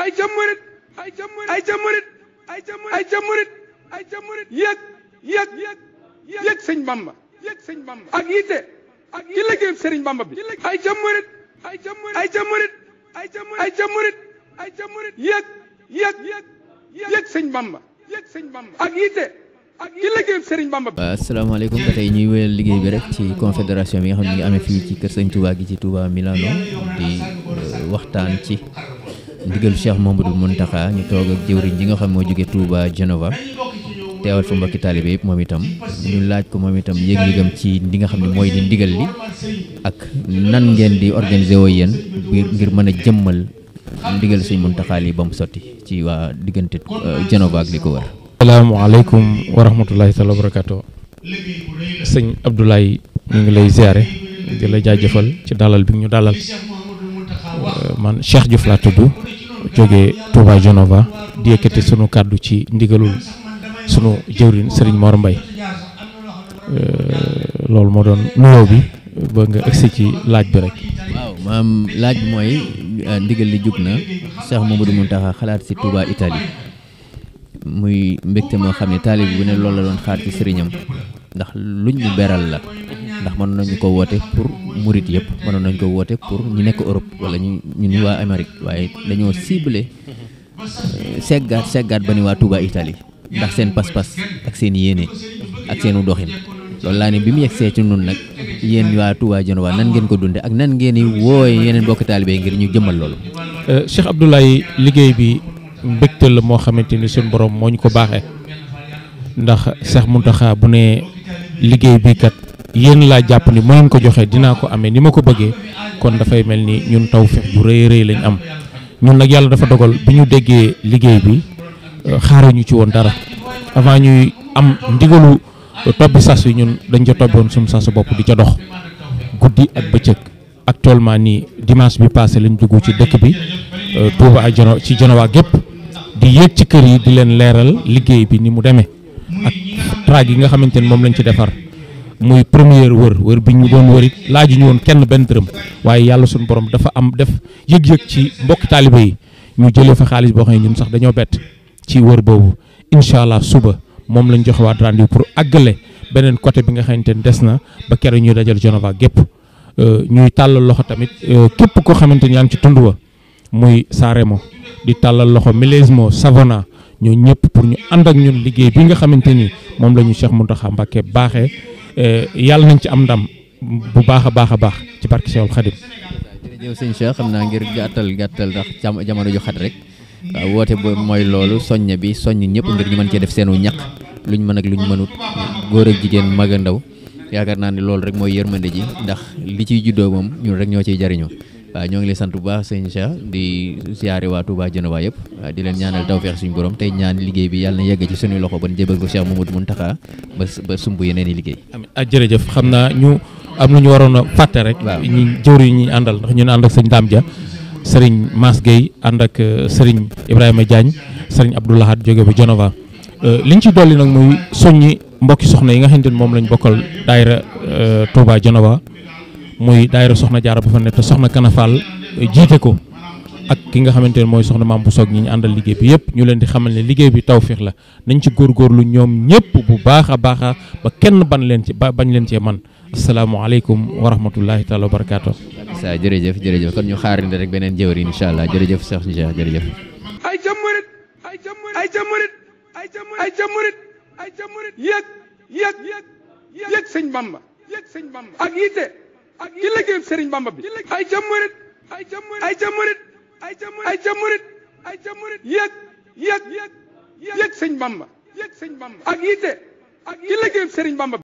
ay ca murit ay ca murit ay ca murit ay ca murit ay ca murit ay ca murit yëg sëñ Bamba ak yitte ci liggéeyub sëriñ Bamba bi ay ca murit ay ca murit ay ca murit ay ca murit ay ca murit ay ca murit yëg sëñ Bamba ak yitte ci liggéeyub sëriñ Bamba bi. waaw asalaamaaleykum ba tey ñuy wéyal liggéey bi rek ci confédération bi nga xam ne ngi amee fii ci kër sëñ Touba gi ci Touba Milano di waxtaan ci ndigalu Cheikh Mouhamadoul Mountakha ñu toog ak jëwriñ ji nga xam moo jóge Touba Genova teewal fa mbokki taalibe yëpp moom itam ñu laaj ko moom itam yëg-yëgam ci li nga xam ne mooy di ndigal li ak nan ngeen di organiser woo yéen ngir mën a jëmmal ndigal sëñ Mountakha li ba mu sotti ci waa diggante Genova ak li ko wër. asalaamaaleykum wa rahmatulahi taala wa barakaatu. sëñ Abdoulaye ñu ngi lay ziare di la jaajëfal ci dalal bi ñu dalal man Cheikh Diouf laa tudd jógee Touba Genova di yëkkati sunu kàddu ci ndigalul sunu jëwriñ Serigne Mor Mbaye loolu moo doon nuyoo bi ba nga egsi ci laaj bi rek. waaw maam laaj bi mooy ndigal li jug na Cheikh Mouhamadoul Mountakha xalaat si Touba Italie muy mbégte moo xam ne taalib bu ne loolu la doon xaar ci sëriñam ndax luñ ñu beral la ndax mënoon nañu ko woote pour murit yëpp mënoon nañu ko woote pour ñu nekk Europe wala ñu ni waa Amérique waaye dañoo ciblé seggaat ba ni waa Touba Italie ndax seen pas-pas ak seen yéene ak seenu doxin loolu laa ne bi mu yegsee ci nun nag yéen waa Touba Genova nan ngeen ko dunde ak nan ngeen di wooye yeneen bokk taalibe ngir ñu jëmmal loolu. Cheikh Abdoulaye liggéey bi mbégte la moo xamante ni suñu borom moo ñu ko baaxee ndax Cheikh Mountakha bu ne liggéey bi kat yéen laa jàpp ni moo ko joxee dinaa ko amee ni ma ko bëggee kon dafay mel ni ñun tawfeex ju rëy rëy lañ am ñun nag yàlla dafa dogal bi ñu déggee liggéey bi xaaruñu ci woon dara avant ñuy am ndigalu tobbi sas yi ñun dañ ca tobboon suñu sasu bopp di ca dox guddi ak bëccëg actuellement nii dimanche bi passé lañ dugg ci dëkk bi Touba ak ci Genova gépp di yéeg ci kër yi di leen leeral liggéey bi ni mu demee ak traag yi nga xamante ni moom lañ ci defar muy première wër bi ñu doon wërit laaju ñu woon kenn benn dërëm waaye yàlla suñu borom dafa am def yëg-yëg ci mbokki taalibe yi ñu jëlee fa xaalis boo xam ne ñun sax dañoo bett ci wër boobu incha allah suba moom lañ joxewaat rendez-vous pour àggale beneen côté bi nga xamante ni des na ba keroog ñuy dajal Genova gépp ñuy tàllal loxo tamit képp koo xamante ni yaa ngi ci tund wa muy Saremo di tàllal loxo Millesimo Savona ñoo ñëpp pour ñu ànd ak ñun liggéey bi nga xamante ni moom la ñu Cheikh Mountakha Mbacké baaxee yàlla nañ ci am ndam bu baax a baax ci barke Cheikhul Khadim. jërëjëf sëñ Cheikh xam naa ngir gàttal ndax jamono ju xat rek waaw woote boobu mooy loolu soññ bi soññ ñëpp ngir ñu mën cee def seenu ñaq luñ mën ak luñ mënut góor ak jigéen mag ak ndaw yaakaar naa ne loolu rek mooy yërmande ji ndax li ciy juddoo moom ñun rek ñoo ciy jariñoo waaw ñoo ngi lay sant bu baax sëñ Cheikh di siyaare waa Touba Genova yëpp waaw di leen ñaanal tawfeex suñu borom tey ñaan liggéey bi yàlla na yegg ci suñuy loxo ba jébal ko Cheikh Mouhamadoul Mountakha ba sumb yeneen i liggéey. amiin jërëjëf xam naa ñu am lu ñu waroon a fàtte rek. waaw ñi jëwri ñi àndal ndax ñun ànd ak sëñ Dame Dia sëriñ Mass Gueye ànd ak sëriñ Ibrahima Diagne sëriñ Abdoulahad jóge ba Genova liñ ci dolli nag muy soññi mbokki soxna yi nga xamante ni moom lañ bokkal daayira Touba Genova muy daayira soxna Jaara ba fa ne te soxna Kanafal jiite ko ak ki nga xamante ne mooy soxna Maam bu Soog ñi ñu àndal liggéey bi yëpp ñu leen di xamal ne liggéey bi tawfeex la nañ ci góorgóorlu ñoom ñëpp bu baax a baax ba kenn bañ leen cee man asalaamaaleykum wa rahmatullahi taala wa barakaatu. sa jërëjëf kon ñu xaarandi rek beneen jëwri incha allah jërëjëf Cheikh jërëjëf. ay ca murit ay ca murit ay ca murit ay ca murit ay ca murit yëg sëñ Bamba ak yitte ci liggéeyub sëriñ Bamba bi ay ca murit ay ca murit ay ca murit ay ca murit ay ca murit yëg sëñ Bamba ak yitte ci liggéeyub sëriñ Bamba bi